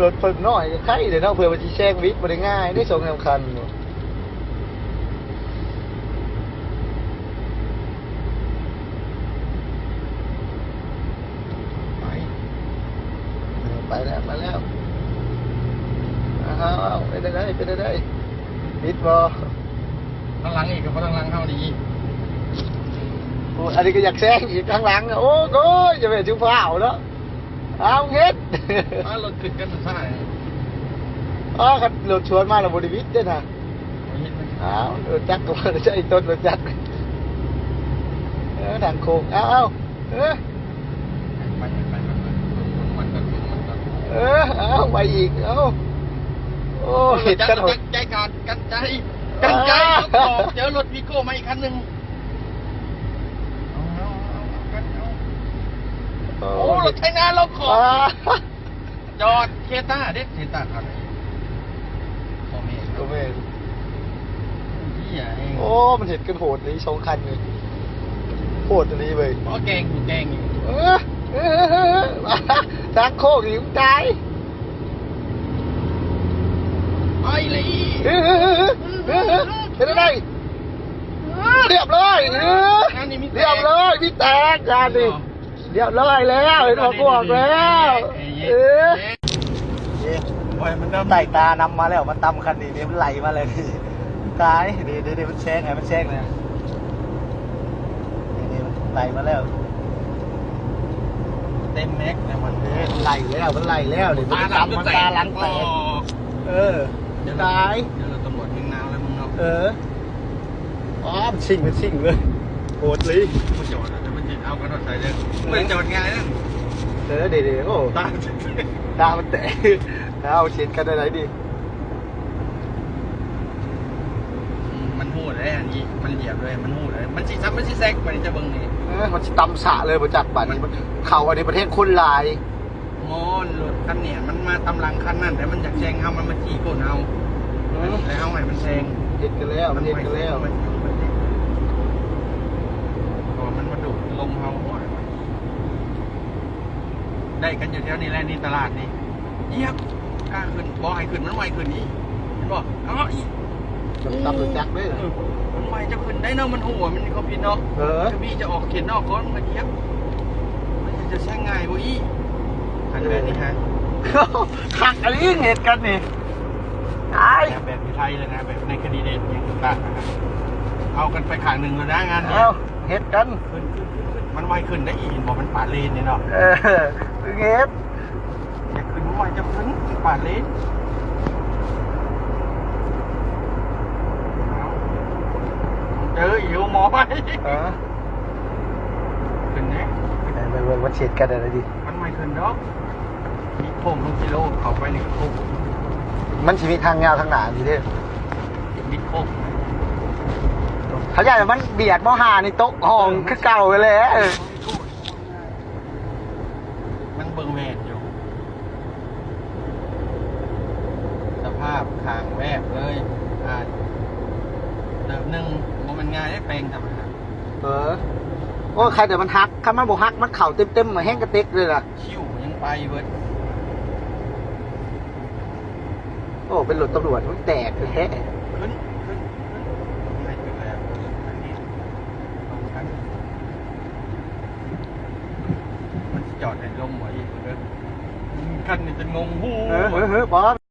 ລົດເພິ່ນນ້ອຍກໍໄຄເດ້ເນາະ ເພື່ອວ່າຊິແຊງວິດບໍ່ໄດ້ງ່າຍເດ້ ສອງສາມຄັນ. ໄປ ເອີ ໄປແລ້ວ ໄປແລ້ວ. ອ້າວ ເປັນໄດ້ ເປັນໄດ້ ວິດບໍ່? ທາງຫຼັງອີກ ກໍບໍ່ທາງຫຼັງເຮົານີ້ອີກ. ໂອ້ ອັນນີ້ກໍຢາກແຊງອີກ ທາງຫຼັງ. ໂອ້ ໂອ້ຍ ຢ່າແມ່ນຊິຟ້າວເນາະ. ອ້າວ ເຮັດ ອ້າວ ລົດຂຶ້ນກັນສຸດທ້າຍ. ອ້າວ ຄັນລົດສວນມາແລ້ວບໍ່ໄດ້ວິດເດ້ນະ. ບໍ່ເຫັນມັນ. ອ້າວ ລົດຈັກກໍບໍ່ໄດ້ໃຊ້ຕົ້ນລົດຈັກ. ເອີ ທາງໂຄ້ງ. ອ້າວ ເອີ ໄປ ໄປ ໄປ ໄປ ເອີ ອ້າວ ໄປອີກ. ເອົ້າ ໂອ້ ເຮັດກັນ ໃຈການ ກັນໃຈ ກັນໃຈ. ອ້າວ ເຈົ້າຂອງ ເຈີລົດວີໂກ້ມາອີກຄັນໜຶ່ງ. ເອົາ ເອົາ ເອົາ ເອົາ ກັນ ເອົາ. ໂອ້ ໂອ້ ລົດໄຖນາລົງຂອງ. ອ້າວ ຈອດເຄຕາເດ້ ເຄຕາຄັນນີ້ ບໍ່ແມ່ນ ບໍ່ແມ່ນ. ເຮີ້ຍ ໂອ້ ມັນເຮັດກັນໂຫດເລີຍ ສອງຄັນນີ້ ໂຫດອີ່ຫຼີເວີຍ. ບໍ່ແກ່ງ ບໍ່ແກ່ງຢູ່. ເອີ ເອີ ເອີ ເອີ ທາງໂຄ້ງນີ້ ຕາຍ. ໄປເລີຍ. ເອີ ເອີ ເຮັດໄດ້. ຮຽບຮ້ອຍ. ເອີ ອັນນີ້ມີແຕກ ຮຽບຮ້ອຍ ມີແຕກ ງານນີ້ ຮຽບຮ້ອຍແລ້ວ. ເຫັນບໍ່ ບອກແລ້ວ. ເອີ ເອີ ໂອ້ຍ ມັນນຳ ໃຕ້ຕານຳມາແລ້ວ ມາຕຳຄັນນີ້ເດ້ ມັນໄຫຼມາແລ້ວນີ້. ຕາຍ ເດ້ ເດ້ ເດ້ ມັນແຊງ ໃຫ້ມັນແຊງນະ. ເດ້ ເດ້ ມັນໄຫຼມາແລ້ວ ເຕັມແມັກແລ້ວມັນ. ເອີ ມັນໄຫຼແລ້ວ ມັນໄຫຼແລ້ວນີ້. ຕາຫຼັງ ມັນຕາຫຼັງແຕກ. ເອີ ຕາຍ ເດີ ຕຳຫຼວດແຮງໜາວແລ້ວມຶງເນາະ. ເອີ ອ້າວ ມັນຊິງ ມັນຊິງເລີຍ ໂຫດເລີຍ. ບໍ່ຈອດ ແຕ່ມັນຊິເອົາກັນຮອດໃສເດີ ບໍ່ໄດ້ຈອດງ່າຍນະ. ເອີ ເດ້ ເດ້ ໂອ້ ຕາ ຕາມັນແຕກ. ເອົາ ຊິເຮັດກັນໄດ້ໃດນີ້. ອືມ ມັນຮູ້ແລ້ວ ອັນນີ້ມັນລຽບເລີຍ ມັນຮູ້ແລ້ວ ມັນຊິຊ້ຳ ມັນຊິແຊກໄປ ຈະເບິ່ງນີ້. ເອີ ມັນຊິຕຳສະເລີຍ ບໍ່ຈັກບາດນີ້. ມັນເຂົ້າອັນນີ້ປະເທດຄົນຫຼາຍ. ໝໍ ລົດຄັນນີ້ມັນມາຕາມຫຼັງຄັນນັ້ນ ແຕ່ມັນຢາກແຊງເຮົາ ມັນມາຈີ້ກົ້ນເຮົາ. ເອີ ແລ້ວເຮົາໃຫ້ມັນແຊງ. ເຮັດກັນແລ້ວ ມັນເຮັດກັນແລ້ວ. ເພາະວ່າມັນມາດູດລົມເຮົາ. ໂອ້ຍ ໄດ້ກັນຢູ່ແຖວນີ້ແຫຼະ ໃນຕະຫຼາດນີ້. ຢຽບ ກ້າຂຶ້ນ ບໍ່ໃຫ້ຂຶ້ນ ມັນບໍ່ໃຫ້ຂຶ້ນອີກ ເຫັນບໍ່? ເອົາອີກ ຕຳລົດຈັກເດ້. ເອີ ມັນບໍ່ໃຫ້ເຈົ້າຂຶ້ນໄດ້ເນາະ ມັນຮູ້ວ່າມັນມີຄວາມຜິດເນາະ. ເອີ ຈະມີຈະອອກເຂດນອກກ່ອນ ມັນກະຢຽບ. ມັນຈະແຊງງ່າຍບໍ່ອີກ ຄັນແບບນີ້ຮະ. ຄັກອີ່ຫຼີເຮັດກັນນີ້ ຕາຍ. ແບບຢູ່ໄທເລີຍນະ ແບບໃນຄະດີເດດຫຍັງຕ່າງໆນະ ເອົາກັນໄປຂ້າງໜຶ່ງແລ້ວນະ ງານນີ້. ເອົາ ເຮັດກັນ ຂຶ້ນ ຂຶ້ນ ຂຶ້ນ ຂຶ້ນ ມັນບໍ່ໃຫ້ຂຶ້ນໄດ້ອີກ ເຫັນບໍ່? ມັນປາດເລນນີ້ເນາະ. ເອີ ເຮັດ ຢ່າຂຶ້ນ ບໍ່ໃຫ້ເຈົ້າຂຶ້ນ ປາດເລນ. ເຈີອີກ ໝໍ ໄປ. ເອີ ຂຶ້ນແດ່ ໄປເບິ່ງ ມັນເຮັດກັນໄດ້ດີ. ມັນບໍ່ໃຫ້ຂຶ້ນດອກ ມີໂຄ້ງລົງກິໂລ ເຂົ້າໄປນີ້ໂຄ້ງ. ມັນຊິມີທາງຍາວທາງໜ້ານີ້ເດ້ ມີໂຄ້ງ. ເຂົາຢ້ານວ່າມັນບຽດບໍ່ຫານີ້ ຕົກຮ່ອງຄືເກົ່າຫັ້ນແຫຼະ. ມັນເບິ່ງແມ່ນຢູ່ ສະພາບຂ້າງແວບເລີຍ. ອ່າ ເຕີບໜຶ່ງ ບໍ່ແມ່ນງ່າຍເດ້ ແປງທຳມະດາ. ເອີ ໂອ້ຍ ໃຄແຕ່ມັນຫັກ ຄັນມັນບໍ່ຫັກ ມັນເຂົ້າເຕັມໆ ແຮງກະເຕັກເລີຍລະ. ຄິ້ວຍັງໄປເບິດ. ໂອ້ ເປັນລົດຕຳຫຼວດ ມັນແຕກແທ້. ຂຶ້ນ ຂຶ້ນ ຂຶ້ນ ໄປຂຶ້ນແລ້ວ ອັນນີ້ ມັນຊິຈອດໃຫ້ລົມບໍ່ອີກເດີ. ຄັນນີ້ຈະງົງ ເຮີ ເຮີ ເຮີ ບອກ.